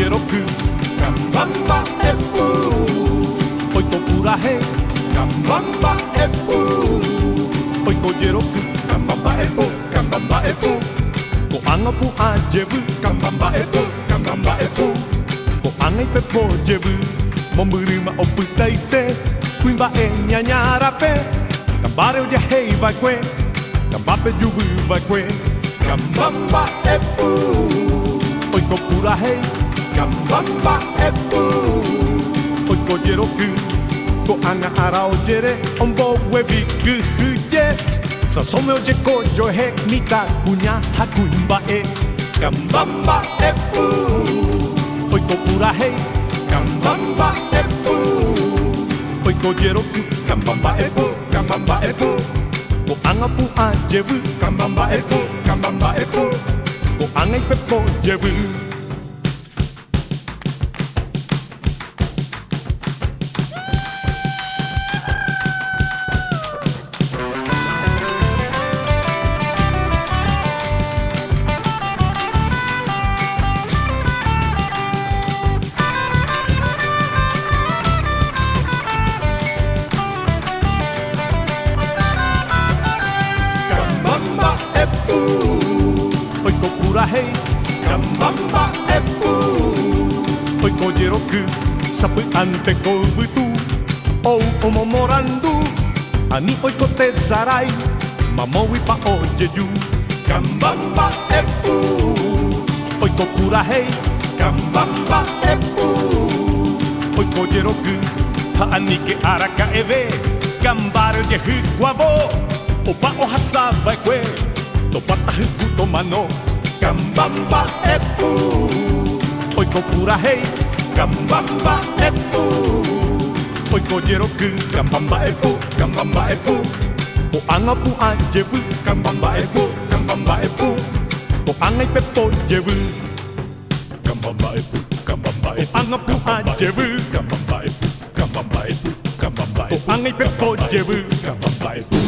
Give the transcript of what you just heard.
jeroky. Kamba mba'epu. Oiko purahéi. Kamba mba'epu. Oiko jeroky. Kamba mba'epu. Kamba mba'epu. Ko'ág̃a opu'ã jevy. Kamba mba'epu. Kamba mba'epu. Ko'ág̃a ipepo jevy. Mombyrýma opytaite. Kuimba'e ñaña rape. Kambáre ojahéiva'ekue. Kambápe juvýva'ekue. Kamba mba'epu. Oiko purahéi. Kamba mba'epu. Oiko jeroky. Ko'ág̃a ára ojere omboguevi kyhyje. Sãsõme ojeko joehe mitãkuña ha kuimba'e. Kamba mba'epu. Oiko purahéi. Kamba mba'epu. Oiko jeroky. Kamba mba'epu. Kamba mba'epu. Ko'ág̃a opu'ã jevy. Kamba mba'epu. Kamba mba'epu. Ko'ág̃a ipepo jevy. Kamba mba'epu. Oiko purahéi. Kamba mba'epu. Oiko jeroky. Sapy'ánte ko yvytu. Ou omomorandu. Ani oiko tesarái. Mamóguipa ojeju. Kamba mba'epu. Oiko purahéi. Kamba mba'epu. Oiko jeroky. Ha aníke araka'eve. Kambáre ojehykuavo. Opa ohasava'ekue. Topáta hyku tomano. Kamba mba'epu. Oiko purahéi. Kamba mba'epu. Oiko jeroky. Kamba mba'epu. Kamba mba'epu. Ko'ág̃a opu'ã jevy. Kamba mba'epu. Kamba mba'epu. Ko'ág̃a ipepo jevy. Kamba mba'epu. Kamba mba'epu. Ko'ág̃a opu'ã jevy. Kamba mba'epu. Kamba mba'epu. Kamba mba'epu. Ko'ág̃a ipepo jevy. Kamba mba'epu.